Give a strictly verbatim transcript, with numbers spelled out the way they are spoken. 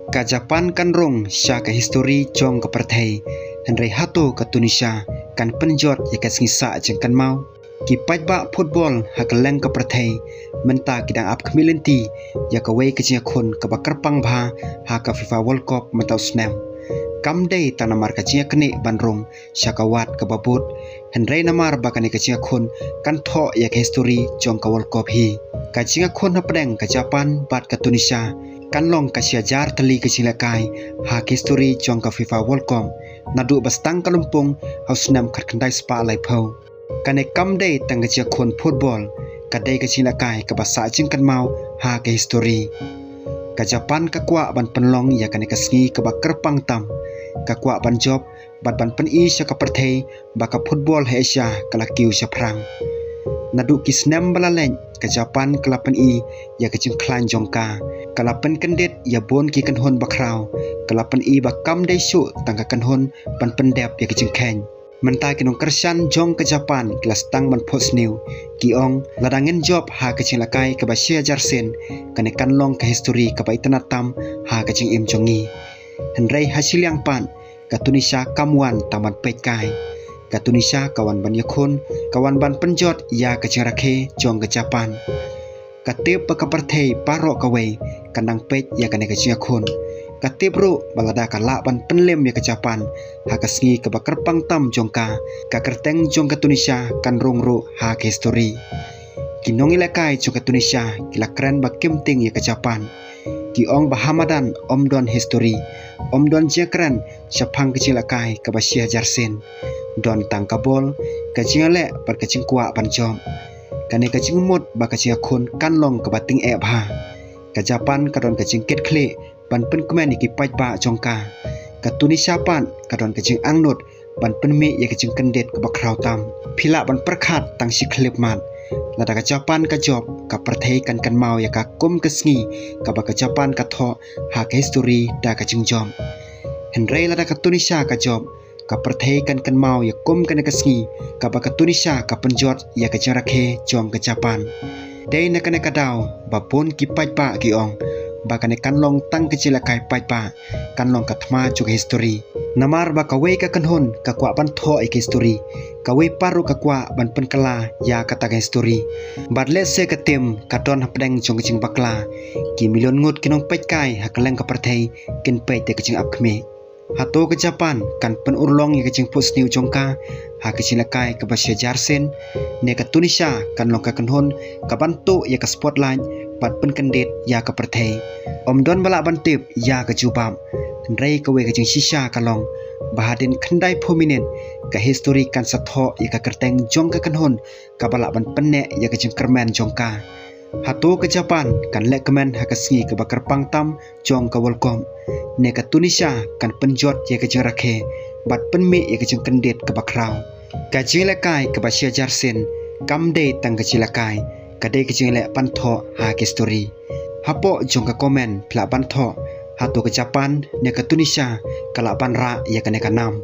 Ka Japan kan rung sha ka histori jong ka pyrthei, hynrei hato ka Tunisia kan pynjot ïa ka sngi sah jingkynmaw? Ki paidbah football ha kylleng ka pyrthei mynta ki dang ap khmih lynti ïa kawei ka jingïakhun kaba kyrpang bha ha ka FIFA World Cup mynta u snem. Kam dei tang namar ka jingïaknieh ban rung sha ka wad kaba bud, hynrei namar ba kane ka jingïakhun kan thoh ïa ka histori jong ka World Cup hi. Ka jingïakhun hapdeng ka Japan bad ka Tunisia kan long ka shi hajar tylli ka jinglehkai ha ka histori jong ka FIFA World Cup, naduh ba sdang ka lympung ha u snem khatkhyndai spah laiphew. Kane kam dei tang ka jingïakhun football, ka dei ka jinglehkai kaba sah jingkynmaw ha ka histori. Ka Japan ka kwah ban pynlong ïa kane ka sngi kaba kyrpang tam. Ka kwah ban jop bad ban pyni sha ka pyrthei ba ka football ha Asia ka la kiew shaphrang. Naduh ki snem ba la leit, ka Japan ka la pyni ïa ka jingkhlaiñ jong ka. Ka la pynkyndit ïa bun ki kynhun bakhraw. Ka la pyni ba kam dei shuh tang ka kynhun ban pyndep ïa ka jingkheiñ. Mynta ki nongkyrshan jong ka Japan ki la sdang ban phohsniew. Ki ong, lada ngin jop ha ka jinglehkai kaba shi hajar sien, kane kan long ka histori kaba itynnad tam ha ka jingim jong ngi. Hynrei ha shiliang pat, ka Tunisia kam wan tang ban peitkai. Ka Tunisia ka wan ban ïakhun, ka wan ban pynjot ïa ka jingrakhe jong ka Japan. Ka tip ba ka pyrthei baroh kawei kan dang peit ïa kane ka jingïakhun. Ka tip ruh ba lada ka lah ban pynlem ïa ka Japan ha ka sngi kaba kyrpang tam jong ka, ka kyrteng jong ka Tunisia kan rung ruh ha ka histori. Ki nongïalehkai jong ka Tunisia ki la kren ba kim tieng ïa ka Japan. Ki ong ba ha madan ym don histori, ym don jingkren shaphang ka jinglehkai kaba shi hajar sien. Don tang ka bol, ka jingïaleh bad ka jingkwah ban jop. Kane ka jingmut ba ka jingïakhun kan long kaba tyngeh bha. Ka Japan ka don ka jingkitkhlieh ban pynkmen ïa ki paidbah jong ka. Ka Tunisia pat ka don ka jingangnud ban pynmih ïa ka jingkyndit kaba khraw tam. Phi lah ban pyrkhat tang shi khyllipmat, lada ka Japan ka jop, ka pyrthei kan kynmaw ïa ka kum ka sngi kaba ka Japan ka thoh ha ka histori da ka jingjop. Hynrei lada ka Tunisia ka jop, ka pyrthei kan kynmaw ïa kum kane ka sngi kaba ka Tunisia ka pynjot ïa ka jingrakhe jong ka Japan. Dei na kane ka daw ba bun ki paidbah ki ong ba kane kan long tang ka jinglehkai paidbah, kan long ka thma jong ka histori. Namar ba kawei ka kynhun ka kwah ban thoh ïa ka histori, kawei pat ruh ka kwah ban pynkylla ïa kata ka histori. Bad lehse ka tim ka don hapdeng jong ka jingbakla, ki million ngut ki nongpeitkai ha kylleng ka pyrthei kin peit ïa ka jingap khmih. Hato ka Japan kan pynurlong ïa ka jingphohsniew jong ka ha ka jinglehkai kaba shi hajar sien? Ne ka Tunisia kan long ka kynhun kaban tuh ïa ka spotlight bad pynkyndit ïa ka pyrthei? Ym don ba lah ban tip ïa ka jubab. Hynrei kawei ka jingshisha ka long ba hadien khyndaiphew minit, ka histori kan sa thoh ïa ka kyrteng jong ka kynhun kaba lah ban pynneh ïa ka jingkyrmen jong ka. Hato ka Japan kan lehkmen ha ka sngi kaba kyrpang tam jong ka World Cup? Ne ka Tunisia kan pynjot ïa ka jingrakhe bad pynmih ïa ka jingkyndit kaba khraw? Ka jinglehkai kaba shi hajar sien kam dei tang ka jinglehkai, ka dei ka jingleh ban thoh ha ka histori. Hapoh jong ka comment phi lah ban thoh, hato ka Japan ne ka Tunisia ka lah ban rah ïa kane ka nam?